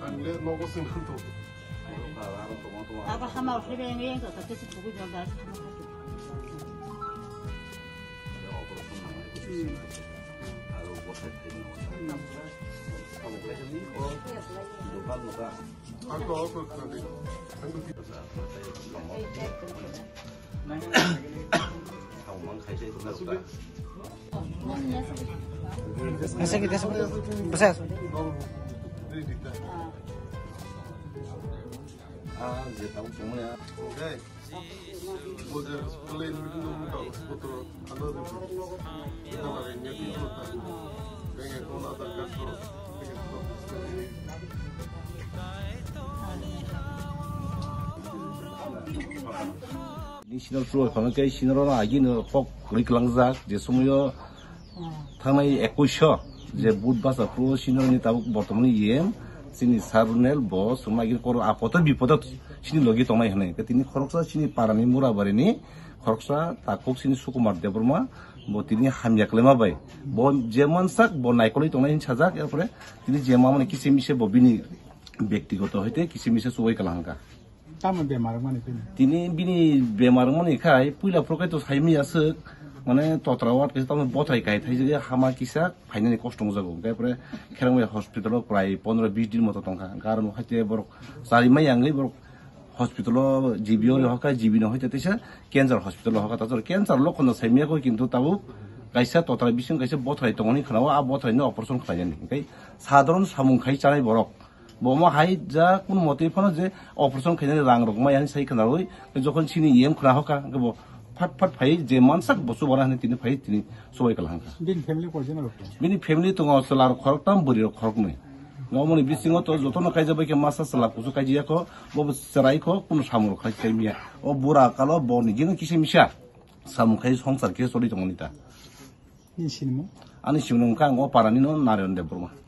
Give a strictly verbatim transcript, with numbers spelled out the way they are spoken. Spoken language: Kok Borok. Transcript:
Ang le nogo sing khanto. Abo hama ukhri be yang yang to, tapi si buku jual gas hama khato. Hmm. Ako, ako, ako. Asa kita sebut. Asa. Ah, dia tahu semua ya. Okay. Bol je, bol je, ini dulu buka, buka terus. Ada dulu. Kita pakai niat itu, tak. Pengen kau nak tak gas terus. Pengen terus. Ni senior pro khana ke senior na agi no kok rik langjak je sumayo thangnai ekush je but basa pro senior ni tabuk bortomani yen sini sarunel bo sumagi koro apoto bipoto sini logi tongnai hwnwi. Ke tini khoroksa sini parani murabari ni khoroksa takuk sini Sukumar Debbarma bo tini hamya kwlaima bai bo je mansak bo naikolwi tongnai hin sajak, erpore tini je mamani kisi mise bo bini bektigoto hoite kisi mise chubai kala hangka. Tamo bemar wngmani tini? Tini bini bemar wngmani khai puila phuru kai to saimaya swk, mane totra ward kaisa tamo bothai kai thaijak hama kisa phainani kosto wngjago. Hwnkhe pore kherang bai hospital o prai pondro bis din moto tongkha. Hwnkhe aro haite borok charimaya wngwi borok hospital o G B o rehorkha, G B no hoite teisa cancer hospital o rehorkha. Tator cancer lokhono saimaya kho kintu tabuk kaisa totra bising kaisa bothai tongoni khwnao, a bothai no operation khlainani. Hwnkhe sadharon samung khai chanai borok. Bo omo hai ja kunu motwi phano je operation khainani rang rok maya hinwi sai khwnawi, jokhon sini E M khwna hoka, hwnkhe bo phat phat phai je mansak bo chubana hinwi tini phai tini chubai kala hangkha. Bini family koijon rok? Bini family tongo chwla rok khoroktham, bwrwi rok khoroknwi. Omoni bisingo to jotono kaijak bai khe masa chwla kuchuk kaijak kho, bo bo chwrai kho, kunu samung rok khai sai miya. O bura kalo bo ni gini kisa misa samung khai songsar khe choli tongo nita. Nini sinimung? Ani sinimung khe ang o parani no Narayan Debbarma.